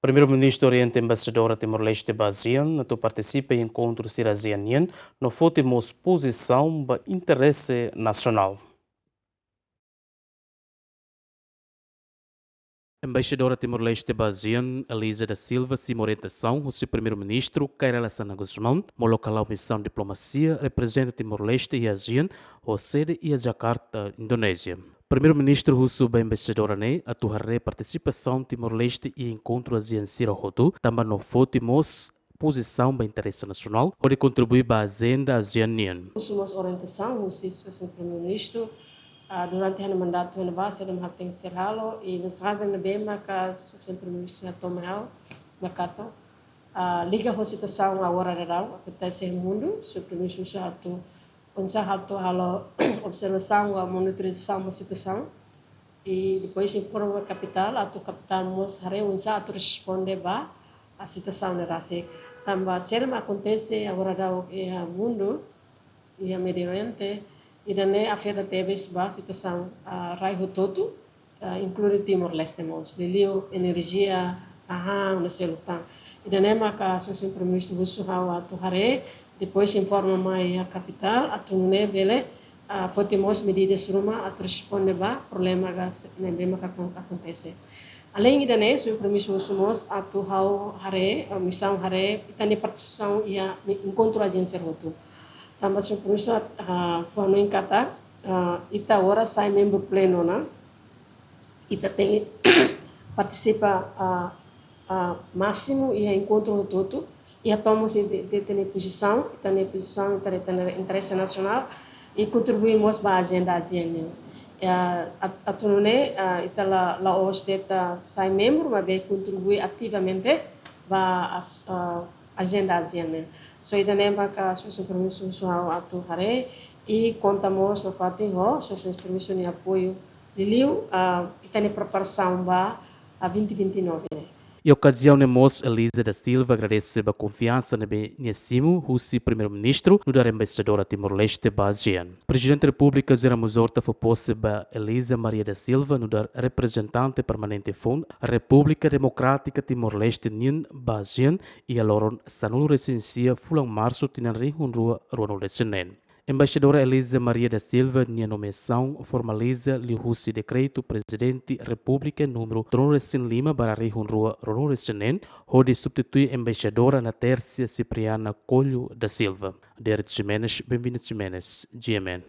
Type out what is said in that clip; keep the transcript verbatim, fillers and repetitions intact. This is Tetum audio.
Primeiru-Ministru orienta embaixadora Timor-Leste ba ASEAN atu partisipa iha enkontru sira ASEAN nian no foti mós pozisaun ba interese nasionál. Embaixadora Timor-Leste ba ASEAN, Elisa da Silva, simu orientasaun husi Primeiru-Ministru Kay Rala Xanana Gusmão, molok hala'o misaun diplomasia reprezenta Timor-Leste iha ASEAN, ho sede iha Jakarta, Indonézia. Primeiru-Ministru husu ba embaixadora ne'e atu haree partisipasaun Timor-Leste iha enkontru ASEAN sira hotu, tanba no foti mós pozisaun ba interese nasionál, hodi kontribui ba ajenda ASEAN nian. Husu mós orientasaun husi Sua Exelénsia Primeiru-Ministru, ah, durante ha'u-nia mandatu iha ne'ebá, saida mak ha'u tenke halo, i mensajen ne'ebé maka Sua Exelénsia Primeiru-Ministru hato'o mai ha'u, nakatu, ah, liga ho situasaun agora daudaun akontese iha mundu, Sua Primeiru-Ministru husu atu oinsá atu halo observasaun ka monitorizasaun ba situasaun. I depois informa kapitál, atu kapitál mós haree oinsá atu responde ba situasaun ne'e rasik. Tanba saida mak akontese agora daudaun iha mundu, iha Médio Oriente, ida-ne'e afeta tebes ba situasaun, ah, rai hotu-hotu, ah, inklui Timor-Leste mós. Liuliu enerjia, hahán, no seluk tan. Ida-ne'e maka Sua Exelénsia Primeiru-Ministru husu ha'u atu haree, depois informa mai iha kapitál, atu nune'e bele, ah, foti mós medidas ruma atu responde ba problema ka se-, ne'ebé maka akon-, akontese. Aleinde ida-ne'e, Sua Primeiru-Ministru husu mós atu ha'u haree, ah, misaun haree, ita-nia partisipasaun iha mi-, enkontru ASEAN sira hotu. Tanba Sua Primeiru-Ministru, ah, fó-hanoin katak, ah, ita agora sai membru plenu ona, ita tenke partisipa, ah, ah, másimu iha enkontru hotu-hotu, iha tomo se de, de, de pozisaun, ita-nia pozisaun, ita-nia, ita-nia interese nasionál, i kontribui mós ba ajenda ASEAN nian. Ya, at-, atu nune'e, ah, ita la, la'ós de'it sai membru, maibé kontribui ativamente ba as-, ah, ajenda ASEAN nian. So, ida-ne'e maka Sua Exelénsia Primeiru-Ministru husu ha'u atu haree, i konta mós nafatin ho Sua Exelénsia Primeiru-Ministru nia apoiu, liuliu, ah, ita-nia preparasaun ba, ah, vinte vinte e nove ne'e. Iha okaziaun ne'e mós Elisa da Silva agradese ba konfiansa ne'ebé nia simu husi Primeiru-Ministru nu'udar embaixadora Timor-Leste ba ASEAN. Prezidente Repúblika José Ramos Horta fó pose ba Elisa Maria da Silva nu'udar reprezentante permanente foun Repúblika Demokrátika Timor-Leste nian ba ASEAN iha loron sanulu-resin-sia fulan Marsu tinan rihun rua ruanulu-resin-neen. Embaixadora Elisa Maria da Silva nia nomeasaun formaliza liuhusi dekretu Prezidente Repúblika númeru tolunulu-resin-lima barra rihun rua ruanulu-resin-neen, hodi substitui embaixadora Natércia Cipriana Coelho da Silva. Derek Ximenes, Benvinda Ximenes, G M N.